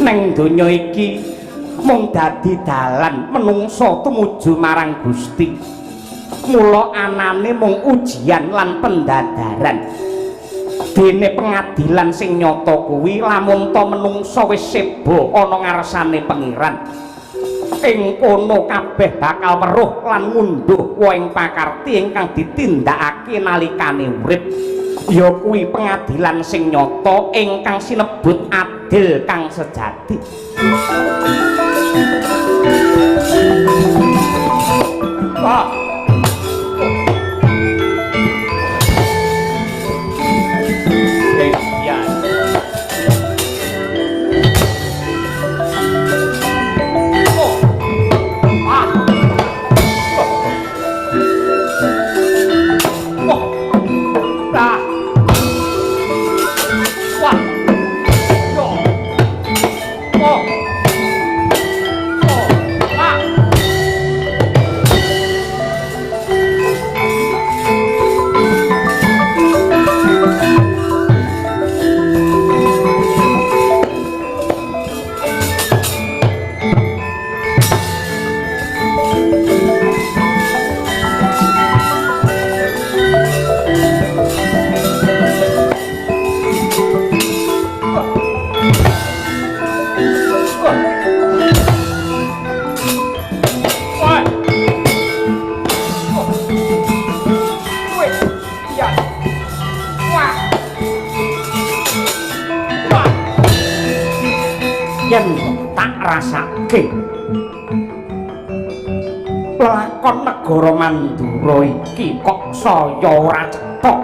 Neng donya iki mung dadi dalan menungsa tumuju marang Gusti. Mula anane mung ujian lan pendadaran. Dene pengadilan sing nyata kuwi lamun ta menungsa wis seba ana ngarsane Pengiran. Ing kono kabeh bakal weruh lan ngunduh wohing pakarti ingkang ditindakake nalikane urip. Ya kuwi pengadilan sing nyata ingkang sinebut adil kang sejati. Wah. Ya. Oh. Ah. Oh. Ah. Wah. Yo. Oh. Oh. Ah. Wah. Oh. Wih. Ya. Wah. Wah. Yen tak rasake lakon negara Mandura iki kok saya ora cetha.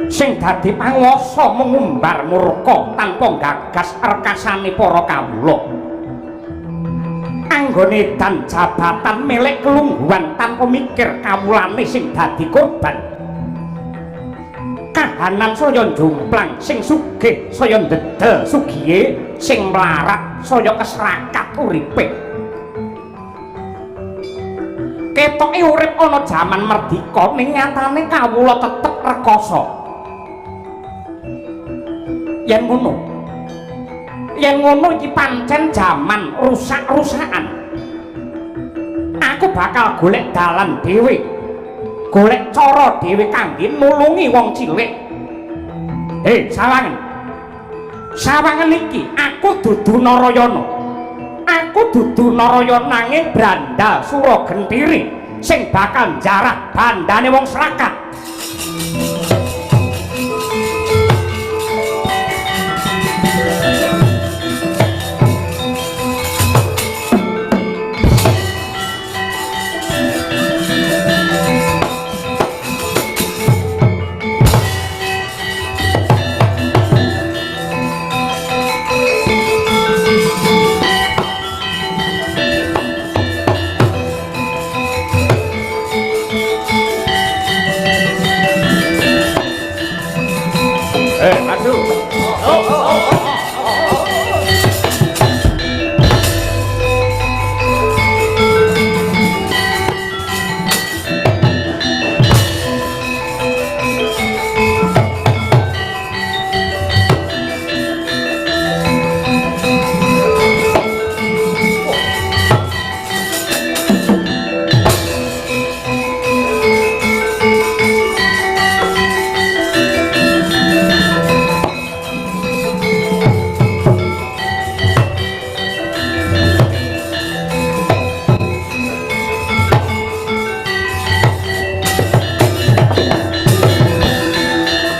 Sing dadi panguwasa mengumbar murka tanpa gagas rekasane para kawula. Anggone dan jabatan milik kelungguhan tanpa mikir kawulane sing dadi korban. Kahanan saya jomplang, sing sugih saya ndedel sugihe, sing mlarat saya kesrakat uripe. Ketoke urip ana jaman merdika, ning nyatane kawula tetep rekoso. Yen ngono, yen ngono iki pancen jaman rusak-rusakan. Aku bakal golek dalan dhewe, golek cara dhewe kangge nulungi wong cilik. Hei, sawangen. Sawangen iki aku dudu Narayana. Aku dudu Narayana nanging Brandal Suragentiri sing bakal njarah bandane wong Srakat. Maju. Oh, oh, oh, oh.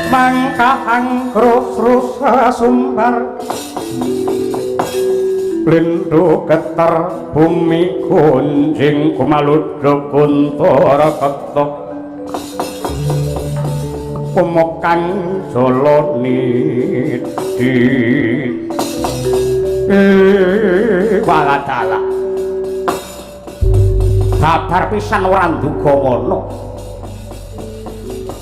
Mangkahang krus sumbar lindu getar bumi gonjing kumaluduk kuntara ketok kumokang jala nidi. Waladala babar pisan ora nduga ngono.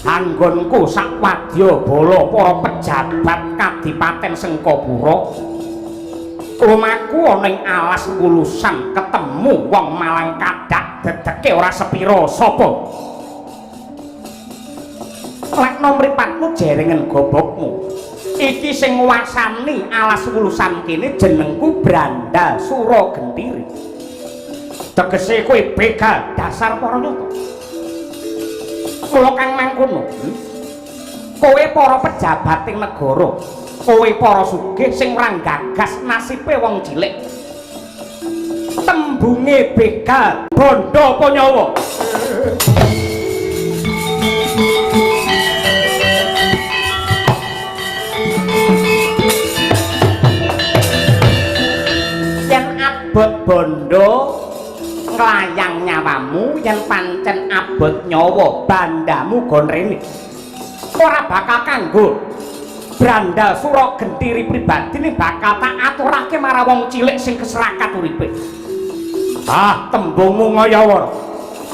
Anggonku sak wadya bala para pejabat Kadipaten Sengkapura lumaku ana ing alas wulusan ketemu wong Malang kadak dedeke ora sepira sapa. Lekno mripatmu jerengen gobokmu. Iki sing nguwasani alas wulusan kene jenengku Brandal Sura Gentiri. Tegese kowe begal dasar para nyata. Mula kang mangkono, kowe para pejabat ing negara, kowe para sugih sing ora gagas nasibe wong cilik. Tembunge begal bondo apa nyawa? Yen abot bondo nglayang nyawamu, yen pancen abot nyawa bandamu gon rene. Ora bakal kanggo Brandal Sura Gentiri pribadi ning bakal tak aturake marang wong cilik sing keserakat uripe. Ah, tembungmu ngayawara.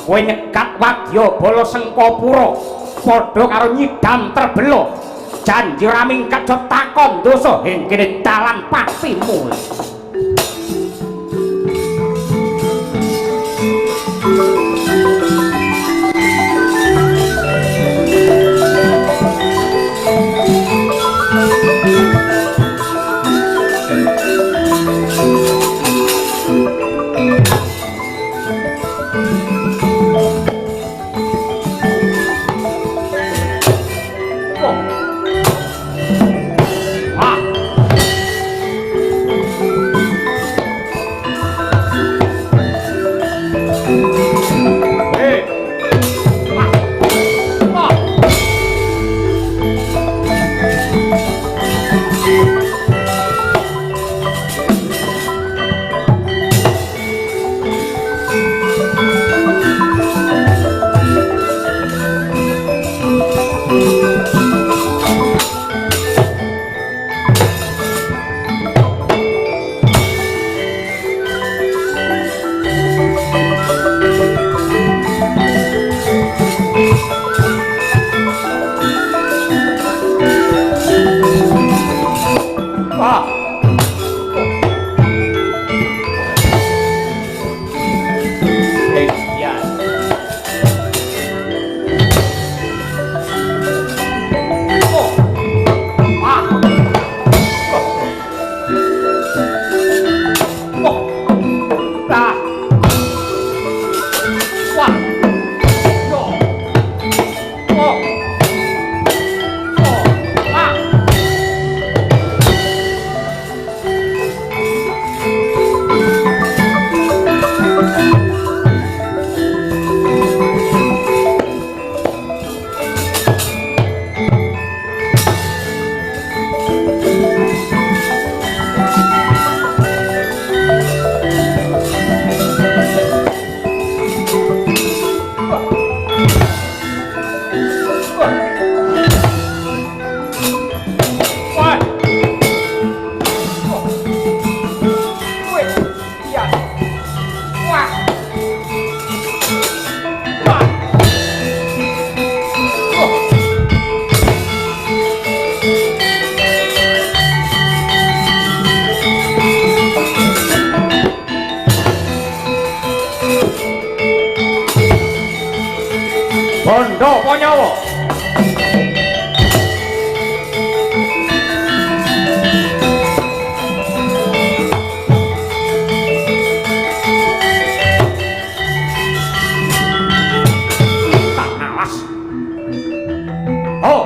Kowe nyegat wadya bala Sengkapura padha karo nyidam terbela. Janji ora mingkat aja takon dosa ing kene dalan patimu. Bondo apa nyawa? Tak awas. Oh.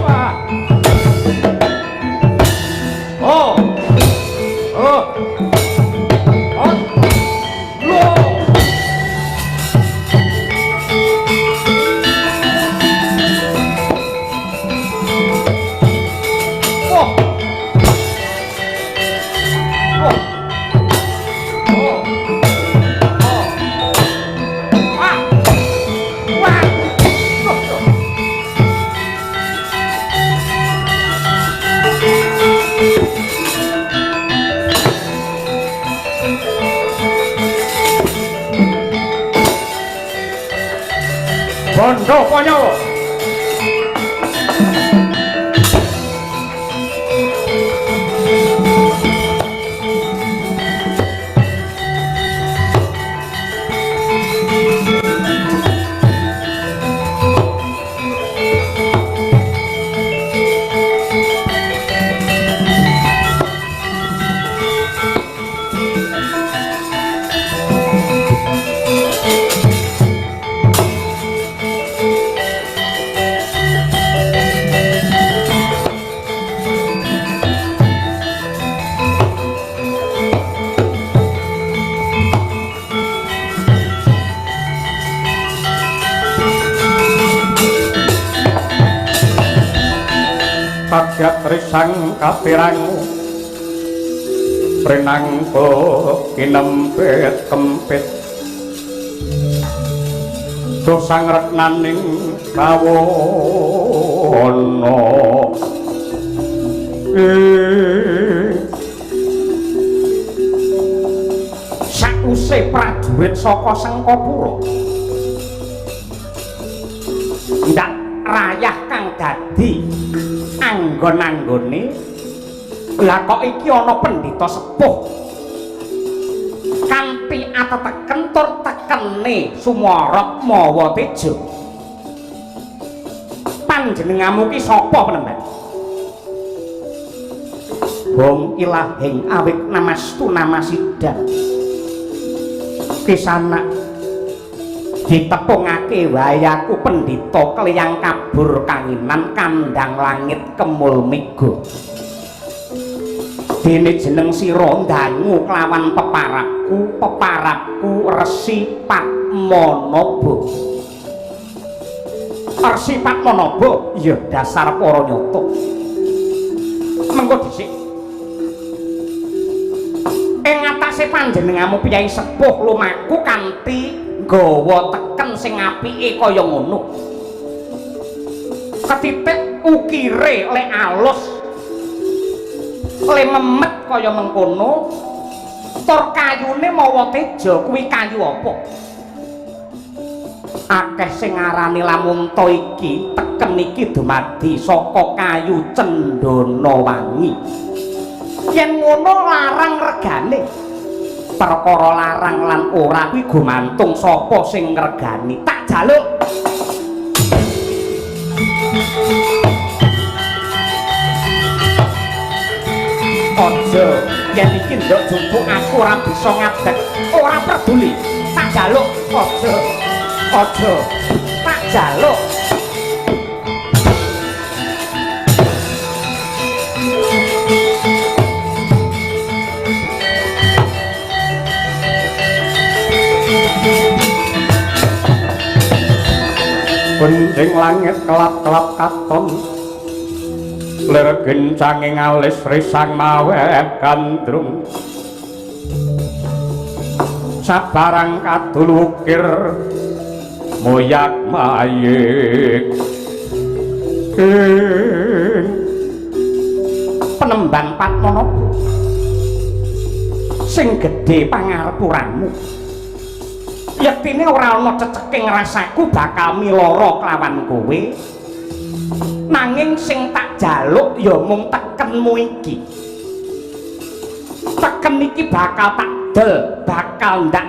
Wah. Oh. Oh. Oh. Lo. Oh. Oh. Oh. Oh. Ah. Wah. Oh. Bondo apa nyawa? Kagiat risang katirangu prinangka kinempit kempit dosang reknaning kawono. Sakwise prajurit saka Sengkapura ndak rayah kang dadi anggon-anggone, lah kok iki ana pendhita sepuh kanthi ateteken tur tekene sumorot mawa teja. Panjenenganmu ki sapa penemban? Bong ilahing awik namastu namasidan. Kisanak ditepungake wae aku pendhita kliyang kabur kanginan kandhang langit kemul mega. Dene jeneng sira ndangu kelawan peparapku, peparapku Resi Padmanaba. Resi Padmanaba? Iya, dasar para nyata. Mengko dhisik. Ing atase panjenenganmu piyai sepuh lumaku kanthi nggawa teken sing apike kaya ngono. Ketitik ukire lek alus, le memet kaya mengkono, tur kayune mawa teja kuwi kayu apa? Akeh sing ngarani lamunta iki teken iki dumadi saka kayu cendana wangi. Yen ngono larang regane. Perkara larang lan ora kuwi gumantung sapa sing ngregani. Tak jaluk. Aja yen iki ndok jumpuk aku ora bisa ngadeg, ora peduli. Tak jaluk. Aja. Aja. Tak jaluk. Gunting langit kelap-kelap katon, lir gencange alis risang maweh gandrung. Sabarang kadul ukir moyak mayik. Penemban Padmanaba sing gedhe pangarepuramu, yektine ora ana ceceking rasaku bakal miloro kelawan kowe, nanging sing tak jaluk ya mung tekenmu iki. Teken iki bakal tak del, bakal ndak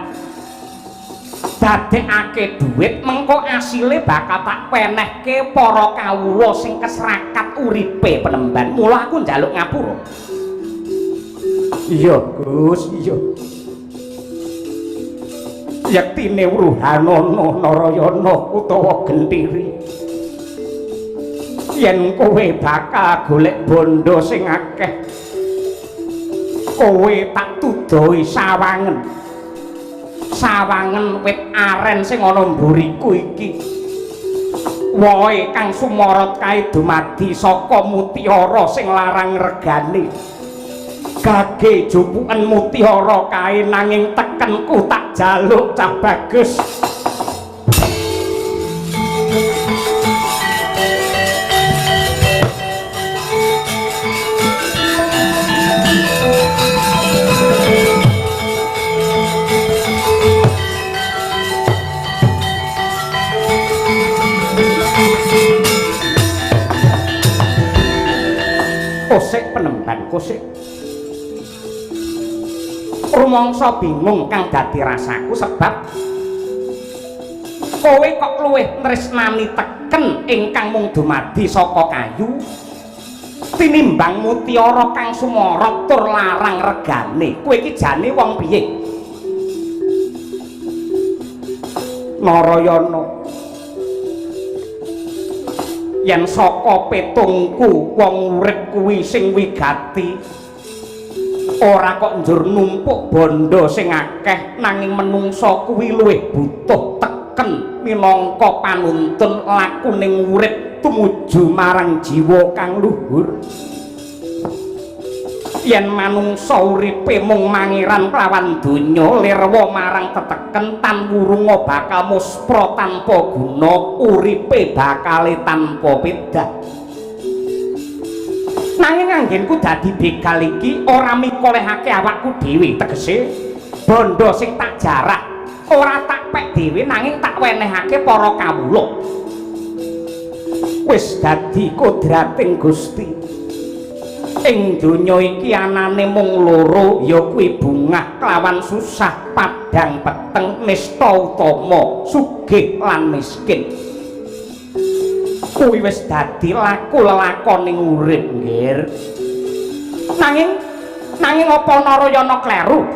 dadekake dhuwit, mengko asile bakal tak penehke para kawula sing kesrakat uripe penemban. Mula aku njaluk ngapura. Iya Gus, iya. Yektine Wruhanana Narayana utawa Gentiri, yen kowe bakal golek bondo sing akeh, kowe tak tudoi sawangen. Sawangen wit aren sing ana mburiku iki. Wohe kang sumorot kae dumadi saka mutiara sing larang regane. Gage jupuken mutiara kae nanging tekenku tak jaluk cah bagus. Kosek penemban kosek. Rumangsa bingung kang dadi rasaku sebab kowe kok luwih tresnani teken ingkang mung dumadi saka kayu tinimbang mutiara kang sumorot tur larang regane. Kowe iki jane wong piye? Narayana, yen saka petungku wong urip kuwi sing wigati, ora kok njur numpuk bondo sing akeh, nanging menungsa kuwi luwih butuh teken minangka panuntun lakuning urip urip tumuju marang jiwa kang luhur. Yen manungsa uripe mung mangiran kelawan donya, lirwa marang teteken tan wurunga bakal muspra tanpa guna, uripe bakale tanpa pedah. Nanging anggenku dadi begal iki ora mikolehake awakku dhewe, tegese bondo sing tak jarah ora tak pek dhewe nanging tak wenehake para kawula. Wis dadi kodrating Gusti. Ing donya iki anane mung loro, ya kuwi bungah kelawan susah, padhang peteng, nista utama, sugih lan miskin. Kuwi wis dadi laku lelakoning urip, nggir. Nanging nanging apa Narayana kleru?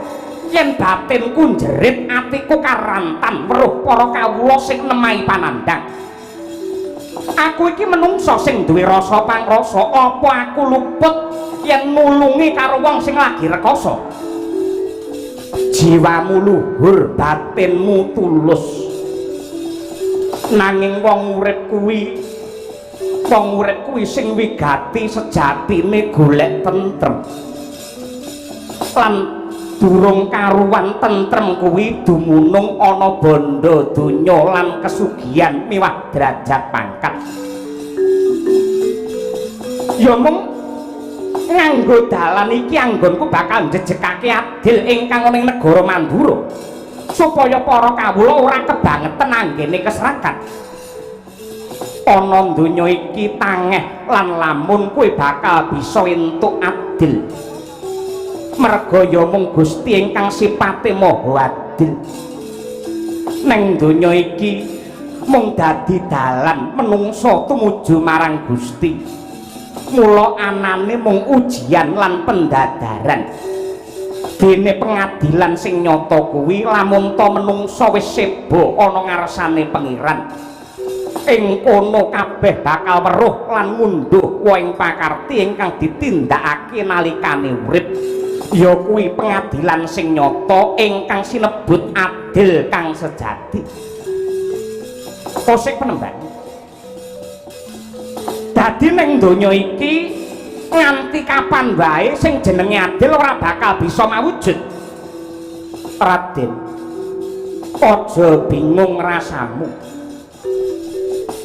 Yen batinku njerit, atiku karantan weruh para kawula sing nemahi panandhang. Aku iki menungsa sing duwe rasa pangrasa, apa aku luput yen nulungi karo wong sing lagi rekoso? Jiwamu luhur, batinmu tulus. Nanging wong urip kuwi sing wigati sejatine golek tentrem. Lan durung karuwan tentrem kuwi dumunung ana bondo donya lan kesugihan miwah derajat pangkat. Ya mung nganggo dalan iki anggonku bakal njejekake adil ingkang ana ing negara Mandura, supaya para kawula ora kebangetan anggene kesrakat. Ana donya iki tangeh lan lamun kuwi bakal bisa entuk adil. Merga ya mung Gusti ingkang sipate maha adil. Neng donya iki mung dadi dalan menungsa tumuju marang Gusti. Mula anane mung ujian lan pendadaran. Dene pengadilan sing nyata kuwi lamun ta menungsa wis seba ana ngarsane Pengiran. Ing kono kabeh bakal weruh lan ngunduh wohing pakarti ingkang ditindakake nalikane urip. Ya kuwi pengadilan sing nyata ingkang sinebut adil kang sejati. Kosek penemban. Dadi ning donya iki nganti kapan wae sing jenenge adil ora bakal bisa mawujud. Raden, aja bingung rasamu.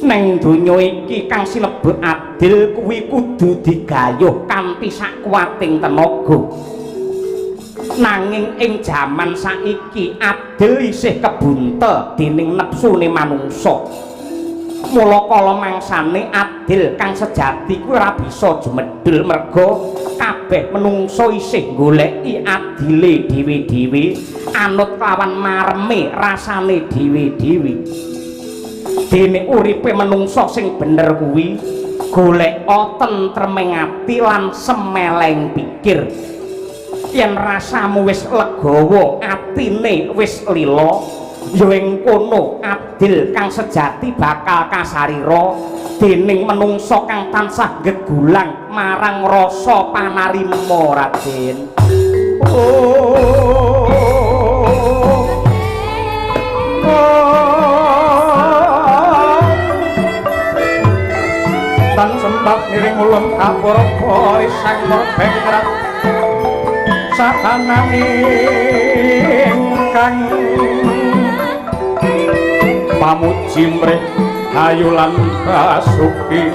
Neng donya iki kang sinebut adil kuwi kudu digayuh kanthi sakuwating tenaga. Nanging ing jaman saiki adil isih kebuntel dening nepsune manungsa. Mula kala mangsane adil kang sejati kuwi ora bisa jumedhul merga kabeh menungsa isih goleki adile dhewe-dhewe anut kelawan mareme rasane dhewe-dhewe. Dene uripe menungsa sing bener kuwi goleka tentreming ati lan semeleng pikir. Yen rasamu wis legawa, atine wis lila, ya ing kono adil kang sejati bakal kasarira dening menungsa kang tansah gegulang marang rasa panarima. Raden. Oh. Tan sembah miring ulun kapurba sang murbeng rat sahanane kang pamuji mrih ayu lan basuki.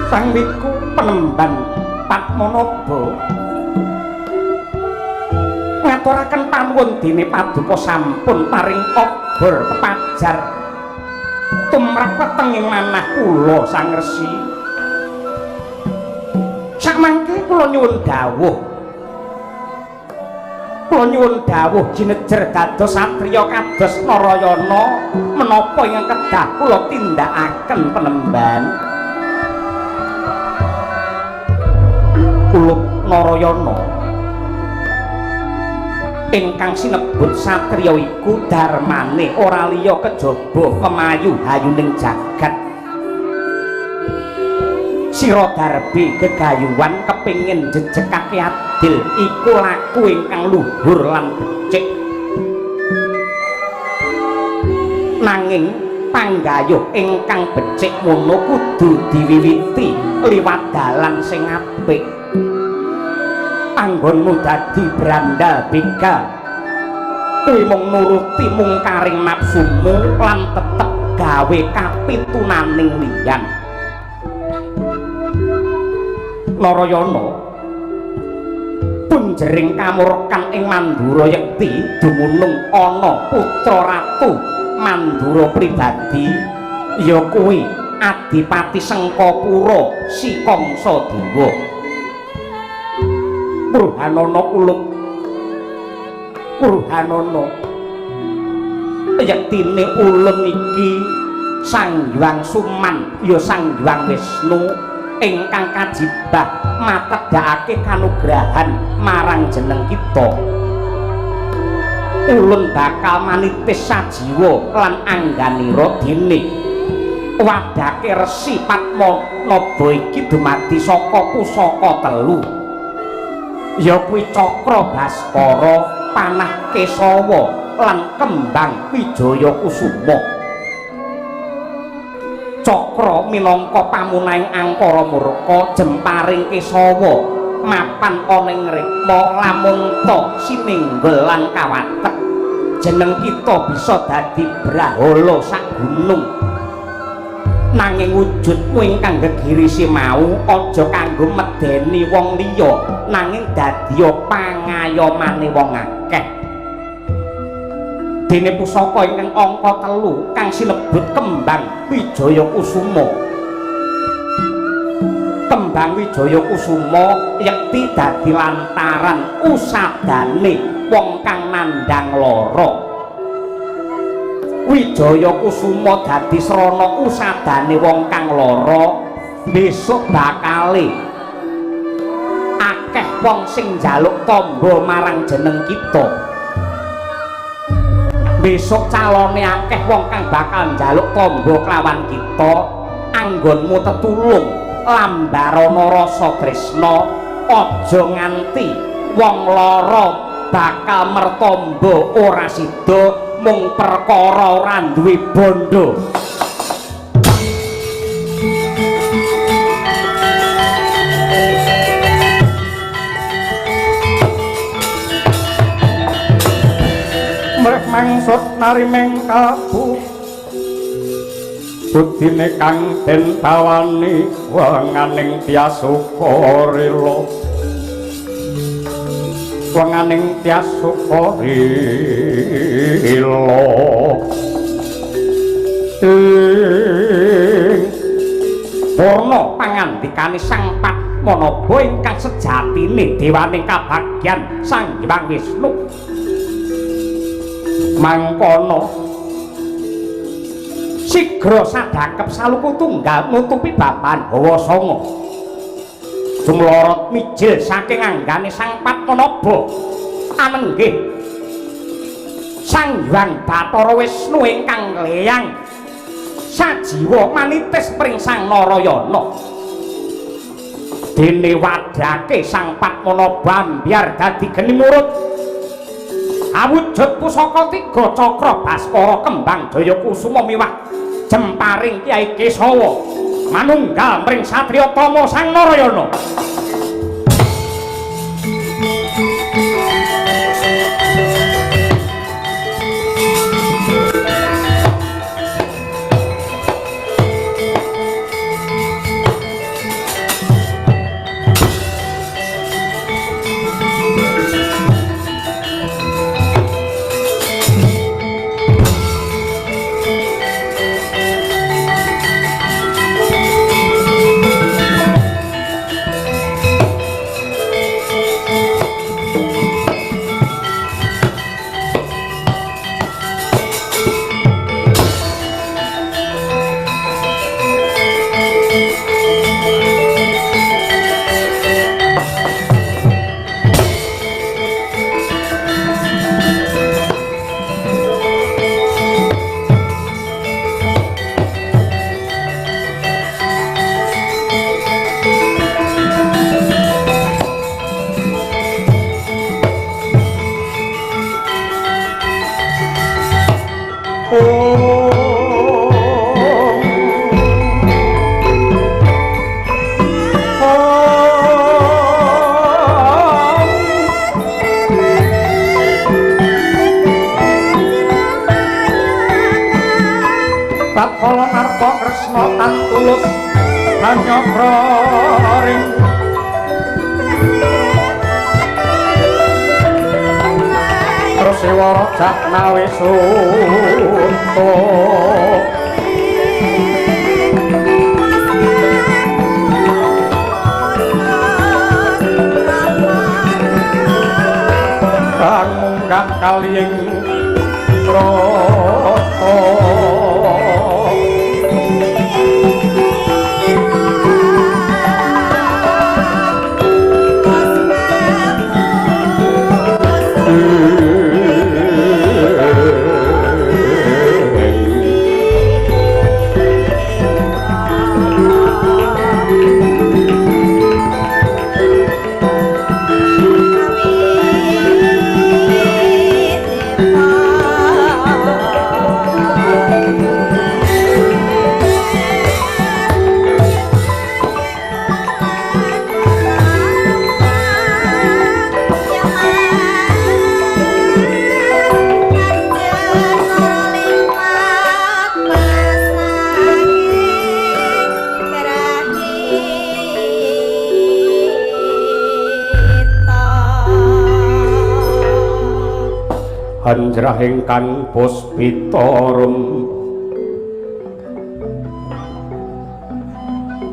Sang Wiku Penemban Padmanaba Ngaturaken panuwun dene paduka sampun paring obor pepajar tumrap wetenging manah kula Sang Resi. Sakmangke kula nyuwun dawuh. Kula nyuwun dawuh jinejer dados satriya kados Narayana menapa ingkang kedah kula tindakaken penemban. Kula Narayana ingkang sinebut satriya iku darmane ora liya kejaba kemayu hayuning jagat. Sira darbi gegayuhan kepingin jejekake adil iku laku ingkang luhur lan becik. Nanging panggayuh ingkang becik mono kudu diwiwiti liwat dalan sing apik. Anggonmu dadi brandal begal kuwi mung nuruti mungkaring nafsumu lan tetep gawe kapitunaning liyan. Narayana punjering kamurkan ing Mandura Yekti dumunung ana putra ratu Mandura pribadi ya kuwi Adipati Sengkapura Si Kangsa Dewa. Purhanana kulup Purhanana yektine ulun iki Sang Hyang Suman ya Sang Hyang Wisnu ingkang kajibah matedhakake kanugrahan marang jeneng kita. Ulun bakal manitis sajiwa lan angganira dene wadhake Resi Padmanaba iki dumadi saka pusaka telu ya kuwi Cakra Baskara, Panah Kesawa lan Kembang Wijaya Kusuma. Cakra minangka pamunahing angkara murka jemparing Kesawa mapan ana ing rikma lamun ta sinenggel lan kawatek. Jeneng kita bisa dadi brahala sak gunung. Nanging wujudmu ingkang gegirisi mau aja kanggo medeni wong liya, nanging dadiya pangayomane wong akeh. Dene pusaka ingkang angka 3 kang sinebut Kembang Wijaya Kusuma. Kembang Wijaya Kusuma yekti dadi lantaran usadane wong kang nandhang lara. Wijaya Kusuma dadi srana usadane wong kang lara, besok bakale akeh wong sing njaluk tamba marang jeneng kita. Besok calone akeh wong kang bakal njaluk tamba kelawan kita. Anggonmu tetulung lambarana rasa tresna, aja nganti wong lara bakal mertamba ora sida mung perkara ora duwe bondo. Mrek mangsut narimeng kalbu budine kang den bawani wenganing tias sukarela, wenganing tias sukarela. Ing purna pangandikane Sang Padmanaba ingkang sejatine dewaning kabagyan Sang Hyang Wisnu. Mangkono sigra sadhakep saluku tunggal nutupi babahan hawa sanga. Jumlorot mijil saking anggane Sang Padmanaba anenggih Sang Hyang Bathara Wisnu ingkang leyang sajiwa manitis pring Sang Narayana. Dene wadhake Sang Padmanaba ambyar dadi geni murut awujud pusaka tiga Cakra Baskara Kembang Jaya Kusuma miwah jemparing Kyai Kesawa manunggal mring satriya tama Sang Narayana. lan tulus hanyokra ring terus wara jatnawe suntuk. Kang munggah kaliying brata Hanjrah ingkang puspitarum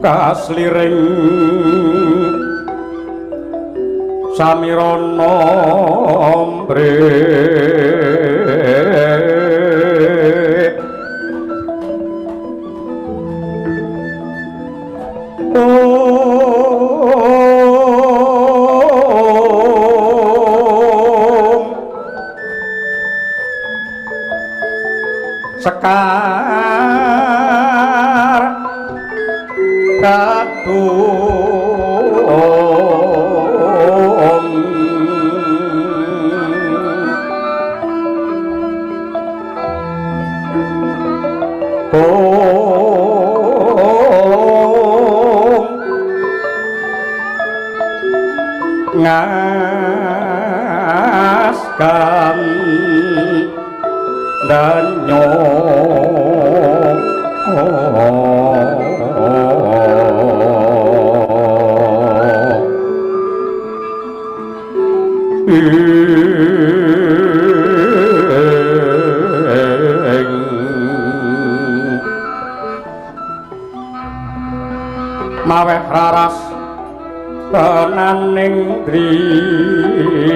kasliring samirana mbre Sekar kadung kong ngaskan danyo maweh raras tenaning driya.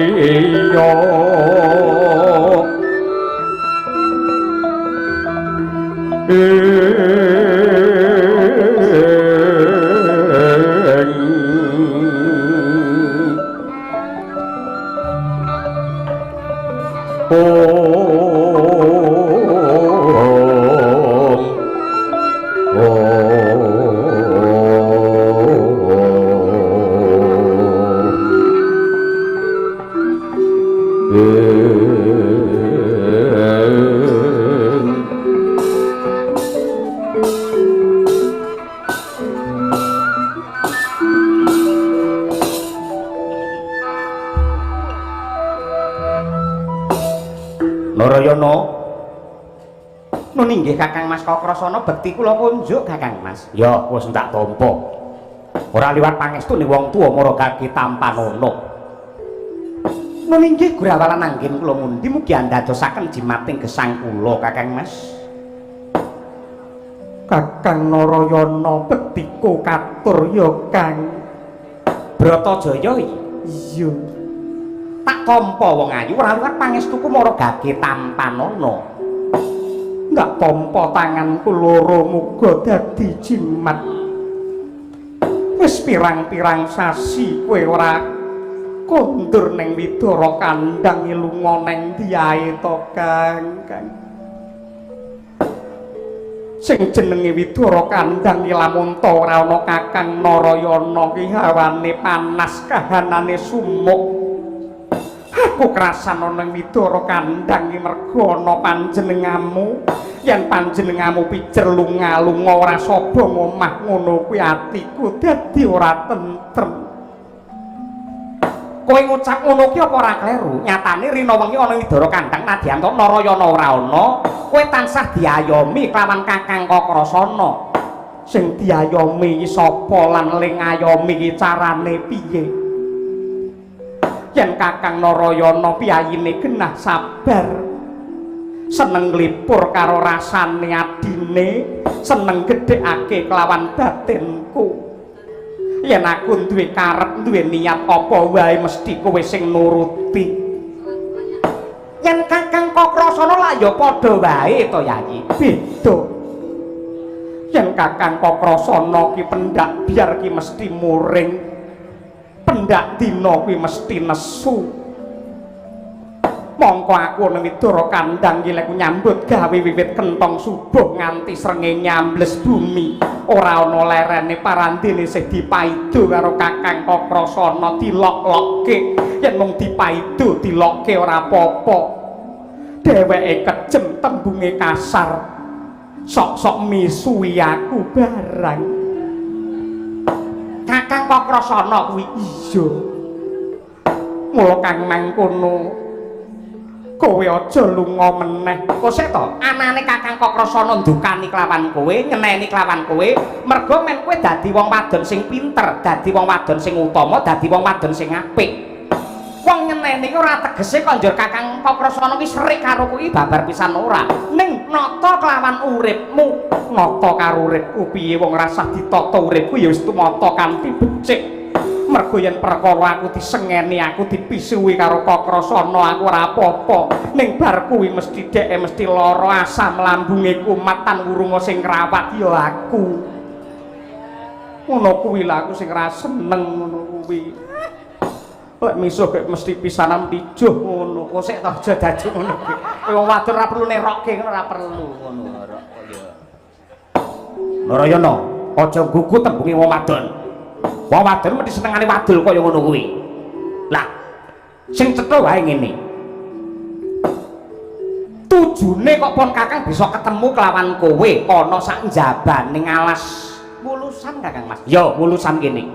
Narayana nun inggih Kakang Mas Kakrasana bekti kula kunjuk Kakang Mas. Ya wis ndak tampa. Ora liwat pangestune wong tuwa maragake tampanana. Nun inggih gurawalan anggen kula mundi mugi andadosaken jimating gesang kula Kakang Mas. Kakang Narayana bektiku katur ya Kang. Bratajaya iya. Tak tampa wong ayu ora liwat pangestuku maragake tampanana. Ndak tampa tanganku loro muga dadi jimat. Wis pirang-pirang sasi kowe ora kondur ning Widara Kandhang lunga ning ndi ae to Kang. Kang. Sing jenenge Widara Kandhang iki lamun ta ora ana Kakang Narayana ki hawane panas kahanane sumuk. Aku krasan ana ing Widara Kandhang iki merga ana panjenenganmu. Yen panjenenganmu pijer lunga-lunga ora saba ngomah ngono kuwi atiku dadi ora tentrem. Kowe ngucap ngono ki apa ora kleru? Nyatane rina wengi ana ing Widara Kandhang nadyan to Narayana ora ana, kowe tansah diayomi kelawan Kakang Kakrasana. Sing diayomi iki sapa lan ling ngayomi iki carane piye? Yen Kakang Narayana piyayine genah sabar, seneng nglipur karo rasane adine, seneng gedhekake kelawan batinku. Yen aku duwe karep, duwe niat apa wae mesti kowe sing nuruti. Yen Kakang Kakrasana lak ya padha wae to, Yayi. Beda. Yen Kakang Kakrasana ki pendak biar ki mesti muring, pendak dina kuwi mesti nesu. Mongko aku nang Widara Kandang iki lek nyambut gawe wiwit kentong subuh nganti srengenge nyambles bumi, ora ana lerene, parandene isih dipaido karo Kakang Kakrasana, dilok-lokke. Yen mung dipaido dilokke ora apa-apa, dheweke kejem, tembunge kasar, sok-sok misuwi aku barang. Kakang Kakrasana kuwi iya. Mula kang mangkono kowe aja lunga meneh. Kok sik to, anane Kakang Kakrasana ndukani kelawan kowe, nyeneni kelawan kowe, mergo men kowe dadi wong wadon sing pinter, dadi wong wadon sing utama, dadi wong wadon sing apik. Wong nyeneni ora tegese kok njur Kakang Kakrasana ki serik karo kowe, babar pisan ora. Ning nata kelawan uripmu, nata karo uripku piye? Wong rasah ditata uripku ya wis tumata kanthi becik. Mergo yen perkara aku disengeni, aku dipisuhi karo Kakrasana, aku ora apa-apa. Ning bar kuwi mesti dheke mesti lara, asam lambunge kumat tan wurunga sing ngrawat ya aku. Ngono kuwi lah aku sing ra seneng ngono kuwi. Lek misuh kek mesti pisanan pijuh ngono. Kok sik to, aja dajuk ngono kuwi. Kowe wong wadon ora perlu nerokke ngono, ora perlu ngono ora ya. Narayana, aja gugu tembunge wong wadon. Wong wadon mesti senengane wadul kaya ngono kuwi. Lah, sing cetha wae ngene. Tujune kok pon Kakang bisa ketemu kelawan kowe ana sak njabane alas Wulusan, Kakang Mas. Ya, Wulusan kene.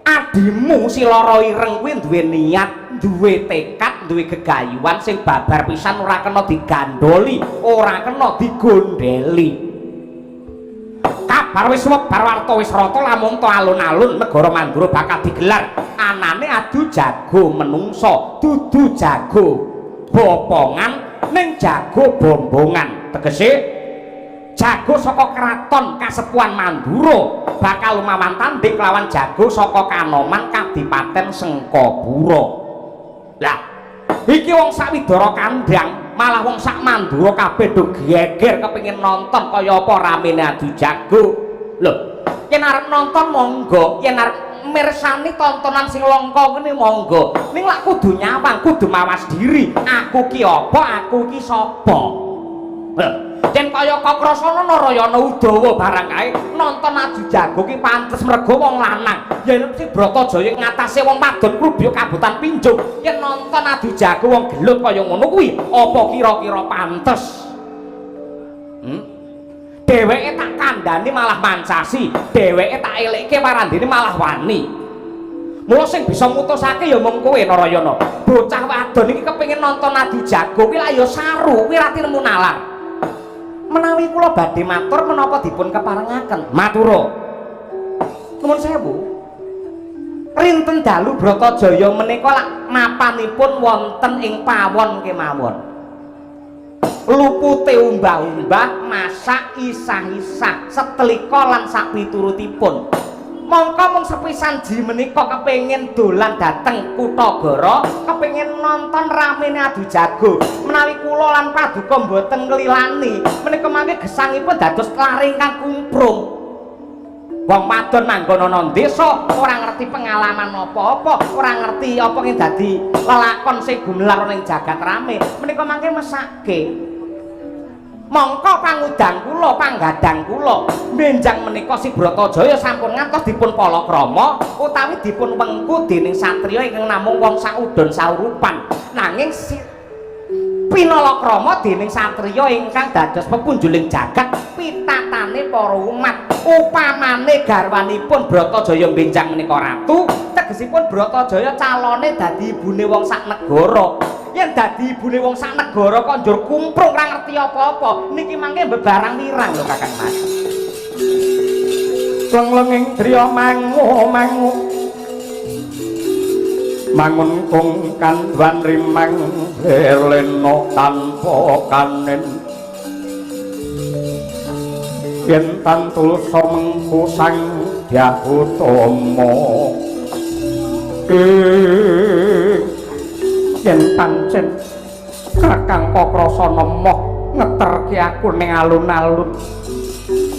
Adimu si Loro Ireng kuwi duwe niat, duwe tekad, duwe gegayuhan sing babar pisan ora kena digandoli, ora kena digondeli. Kabar wis sumebar, warta wis rata, lamun to alun-alun negara Mandura bakal digelar anane adu jago menungso, dudu jago bopongan ning jago bombongan. Tegese jago saka kraton Kasepuhan Mandura bakal lumawan tanding lawan jago saka Kanoman Kadipaten Sengkapura. Lah, iki wong sak Widara Kandang, malah wong sak Mandura kabeh do geger kepengin nonton kaya apa ramene adu jago. Lho, yen arep nonton monggo, yen arep mirsani tontonan sing langka ngene monggo. Ning lak kudu nyawang, kudu mawas diri. Aku ki apa, aku ki sapa? Lho, yen kaya Kakrasana, Narayana, Udawa barang kae nonton adu jago ki pantes mergo wong lanang. Yen si Bratajaya ngatasé wong wadon krubya kabutan pinjung, yen nonton adu jago wong gelut kaya ngono kuwi apa kira-kira pantes? Hmm? Dheweke tak kandhani malah mancasi, dheweke tak elekke parandene malah wani. Mula sing bisa mutusake ya mung kowe, Narayana. Bocah wadon iki kepengin nonton adu jago kuwi lak ya saru, kuwi ra tinemu nalar. Menawi kula badhe matur menapa dipun keparengaken? Matura. Nuwun sewu. Rinten dalu Bratajaya menika lak mapanipun wonten ing pawon kemawon. Lupute umbah-umbah, masak isah-isah, setlika lan sapiturutipun. Mongko mung sepisan ji menika kepengin dolan dhateng Kutagara, kepengin nonton ramene adu jago. Menawi kula lan paduka mboten nglilani, menika mangke gesangipun dados lare ingkang kumprung. Wong wadon manggon ana desa, ora ngerti pengalaman apa-apa, ora ngerti apa sing dadi lelakon sing gumelar ning jagat rame. Menika mangke mesake. Mongko pangudang kula, panggadang kula, benjang menika si Bratajaya sampun ngantos dipun palakrama utawi dipun wengku dening satriya ingkang namung wong saudon saurupan. Nanging si pinalakrama dening satriya ingkang dados pepunjuling jagat pitatane para umat. Upamane garwanipun Bratajaya benjang menika ratu, tegesipun Bratajaya calone dadi ibune wong sak negara. Yen dadi ibune wong sak negara kok njur kumprung ora ngerti apa-apa, niki mangke bebarang wirang lho, Kakang Mas. Lenglenging driya mangu mangu mangun kung kandwan rimang lena tanpa kanen yen tantulsa mengku sang Dyah Utama yen pancen Kakang Kakrasana moh ngeterke aku ning alun-alun.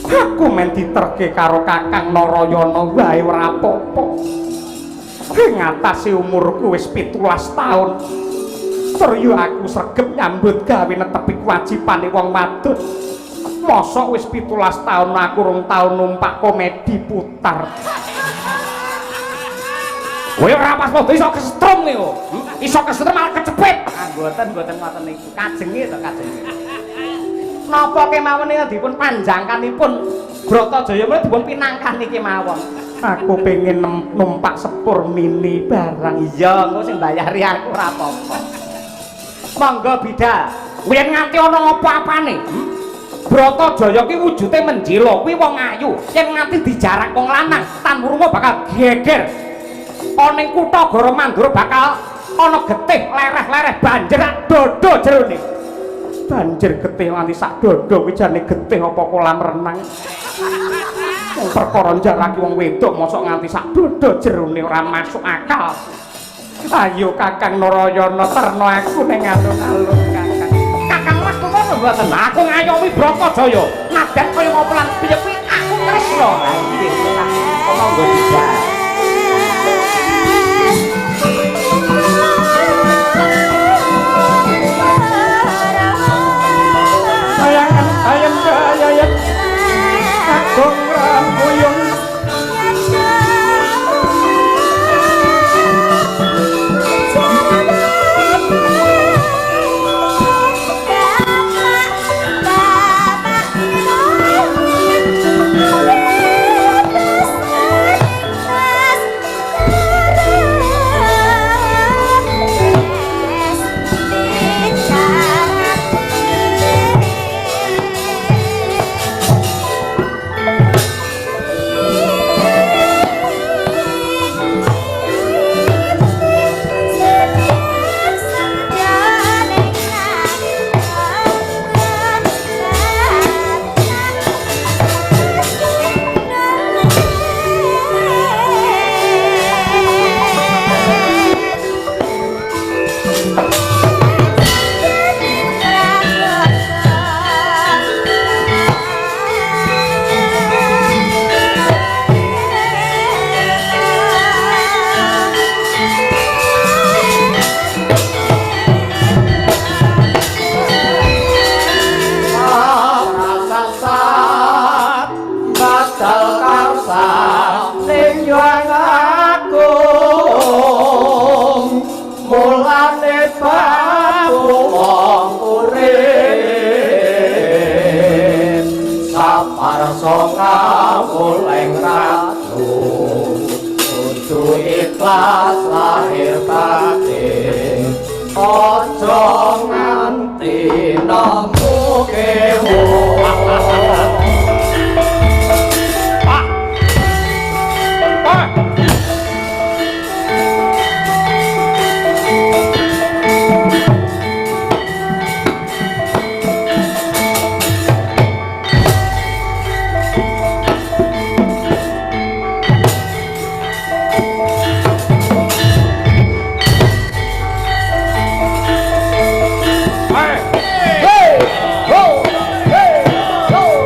Aku men diterke karo Kakang Narayana wae ora apa-apa. Ing ngatasi umurku wis 17 taun. Tur yo aku sregep nyambut gawe netepi kewajibane wong wadon. Mosok wis 17 taun aku rong taun numpak komedi putar. Kowe ora pas padha iso kesetrum niku. Iso kesetrum malah kecepit. Ah mboten mboten ngoten niku. Kajenge to kajenge. Napa kemawon niku dipun panjangkanipun Bratajaya menika dipun pinangkani kemawon. Aku pengen numpak sepur mini barang. Iya, engko sing bayari aku ora apa-apa. Monggo bidal. Yen nganti ana apa-apane. Bratajaya ki wujude menjila, kuwi wong ayu. Yen nganti dijarak wong lanang, tanurma bakal geger. Ana ing kutha Goro Mandura bakal ana getih lereh-lereh banjir dodo jerone. Banjir getih nganti sak dodo kuwi jane getih apa kolam renang. Wong perkara njaraki wong wedok mosok nganti sak dodo jerone ora masuk akal. Ayo Kakang Narayana terno aku ning alun-alun Kakang. Kakang Mas ngono mboten. Aku ngayomi Bratajaya. Nadyan kaya ngopo lan piye kuwi aku tresna. Ha nggih, monggo dijak. Sayangan ayam kayayan kakung rambuyung Hey! Ho! Hey! Ho!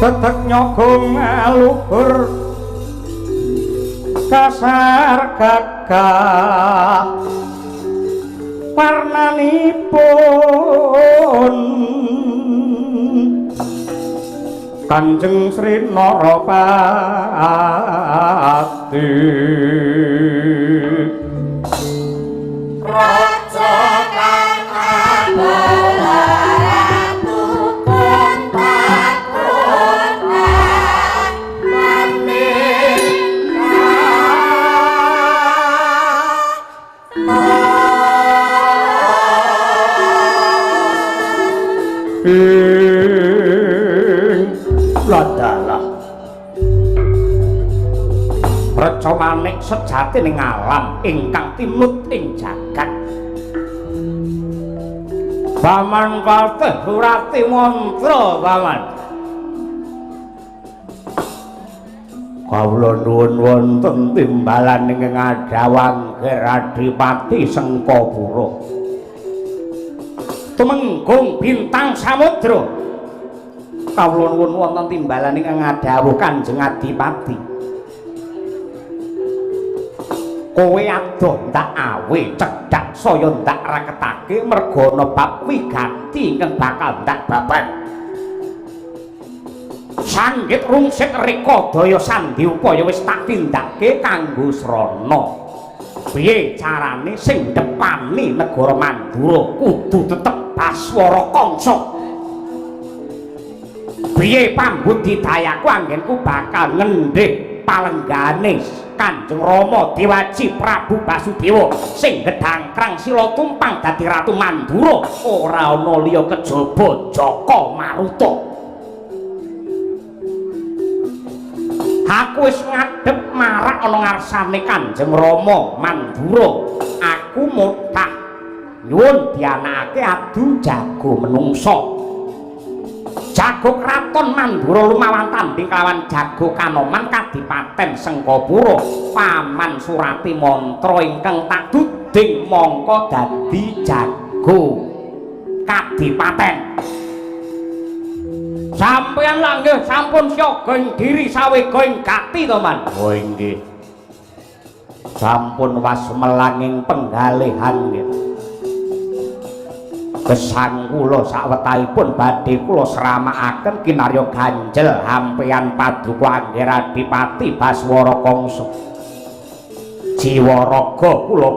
Dedek nyogong luhur kasar gagah warnanipun Kanjeng Sri Narapati. Raja kang abalaratu kontak-kontak maning ing ladalah reca manik sejati ning alam ingkang tinut ing jagat. Paman Patih surati mantra paman. Kawula nuwun wonten timbalan ing ngadhawangke Adipati Sengkapura. Tumenggung Bintang Samudra. Kawula nuwun wonten timbalan ingkang ngadhawuh Kanjeng Adipati. Kowe adoh ndak awe cedhak saya ndak raketake merga ana bab wigati ingkang bakal ndak babar. Sanggit rungsit reka daya sandi upaya wis tak tindake kanggo srana. Piye carane sing depani negara Mandura kudu tetep Baswara Kangsa. Piye pambudidayaku anggenku bakal ngendhih palenggane Kanjeng Rama Dewaji Prabu Basudewa sing gedhangkrang sila tumpang dadi Ratu Mandura ora ana liya kejaba Jaka Maruta. Aku wis ngadhep marak ana ngarsane Kanjeng Rama Mandura. Aku mutah nyuwun dianakake adu jago menungsa. Jago kraton Mandura lumawan tanding kelawan jago kanoman kadipaten Sengkapura. Paman surati mantra ingkang tak duding mongko dadi jago kadipaten. Sampeyan lak nggih sampun siaga ing diri sawega ing gati to, Man? Oh inggih. Sampun wasmelanging penggalihan nggih. Gesang kula sawetahipun badhe kula sramakaken kinarya ganjel hampeyan paduka Angger Adipati Baswara Kangsa. Jiwa raga kula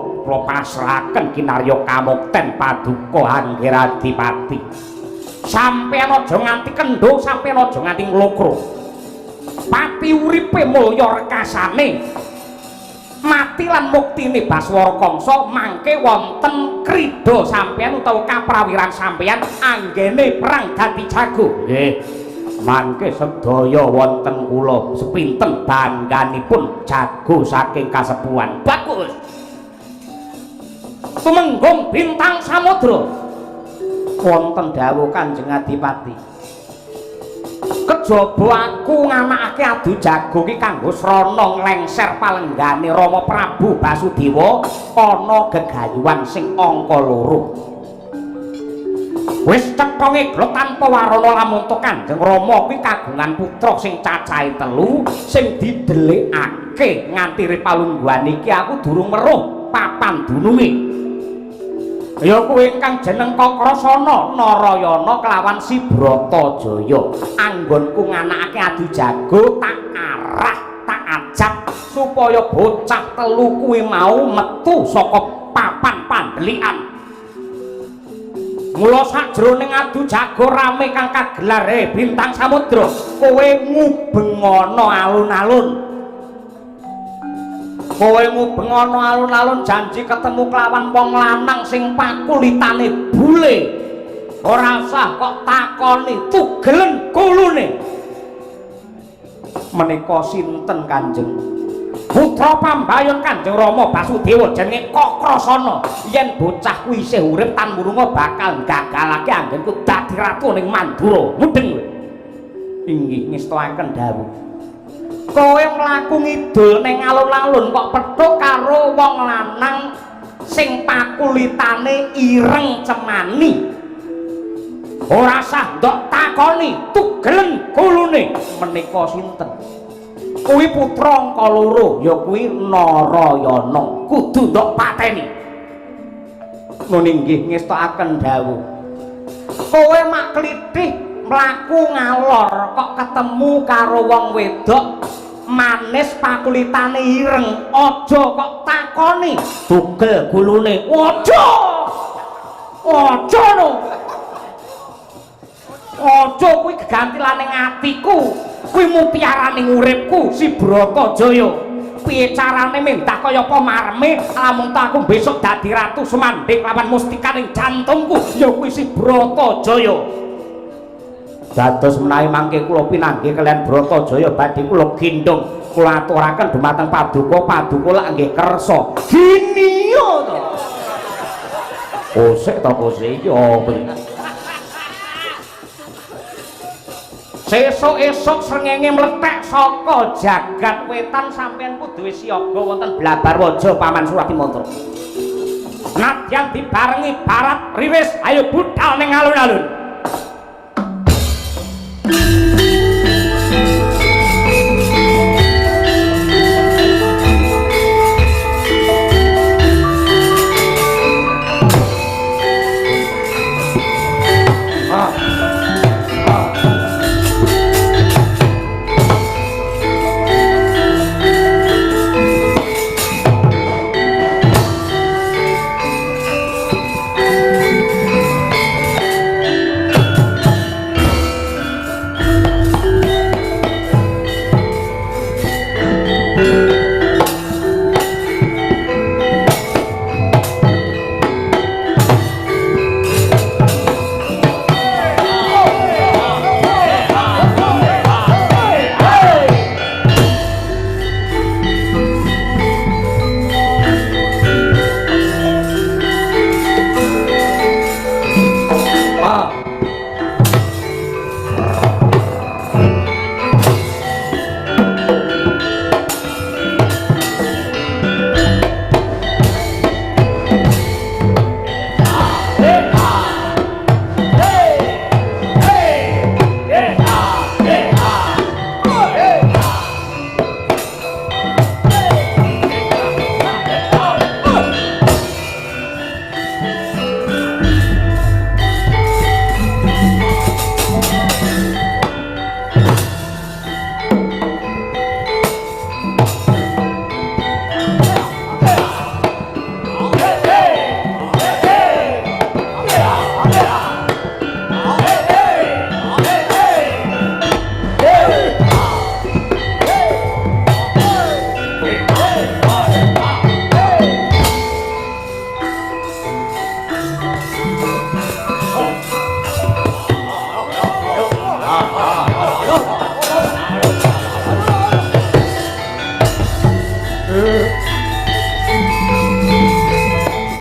pasrahaken kinarya kamukten paduka Angger Adipati. Sampeyan aja nganti kendho, sampeyan aja nganti nglokro. Pati uripe mulya rekasane. Mati lan muktine Baswara Kangsa mangke wonten krida sampeyan utawa kaprawiran sampeyan anggene perang dadi jago. Nggih. Mangke sedaya wonten kula sepinten bangganipun jago saking kasepuhan. Bagus. Tumenggung Bintang Samudra. Wonten dawuh Kanjeng Adipati. Kejaba aku nganakake adu jago ki kanggo srana nglengser palenggane Rama Prabu Basudewa ana gegayuhan sing angka 2. Wis cetha ngeglok tanpa warana lamun to Kanjeng Rama kuwi kagungan putra sing cacahe 3 sing didelikake nganti ripalungguhan iki aku durung weruh papan dununge. Ya kuwi ingkang jeneng Kakrasana Narayana kelawan Si Bratajaya. Anggonku nganakake adu jago tak arah, tak ajak supaya bocah telu kuwi mau metu saka papan pandelikan. Mula sajroning adu jago rame kang kagelar Bintang Samudra, kowe ngubengana alun-alun. Kowe ngubengana alun-alun janji ketemu kelawan wong lanang sing pakulitane bule. Ora usah kok takoni tugelen kulune. Menika sinten Kanjeng? Putra pambayon Kanjeng Rama Basudewa jenenge Kakrasana. Yen bocah kuwi isih urip tan murunga bakal gagalake anggenku dadi ratu ning Mandura. Mudeng kowe. Inggih ngestakaken dawuh. Kowe mlaku ngidul ning alun-alun kok petuk karo wong lanang sing pakulitane ireng cemani. Ora sah ndok takoni takoni tugelen gulune menika sinten. Kuwi putra angka loro ya kuwi Narayana, kudu ndok pateni. Nun inggih ngestokaken dawuh. Kowe mak klithih mlaku ngalor kok ketemu karo wong wedok manis pakulitane ireng, aja kok takoni tugel gulune. Aja. Aja no. Aja kuwi gegantilane atiku, kuwi mutiarane uripku si Bratajaya. Piye carane mendah kaya apa marme lamun ta aku besok dadi ratu sumandhing lawan mustikaning jantungku ya kuwi si Bratajaya. Dados menawi mangke kula pinanggih kaliyan Bratajaya badhe kula gendhong kula aturaken dumateng paduka, paduka lak nggih kersa. Giniyo to. Kosek to kosek iki apa iki? Sesuk esuk srengenge mlethek saka jagat wetan sampeyan kudu wis siaga wonten Blabarwaja Paman Suratimantra. Nadyan dibarengi barat riwis ayo budhal ning alun-alun.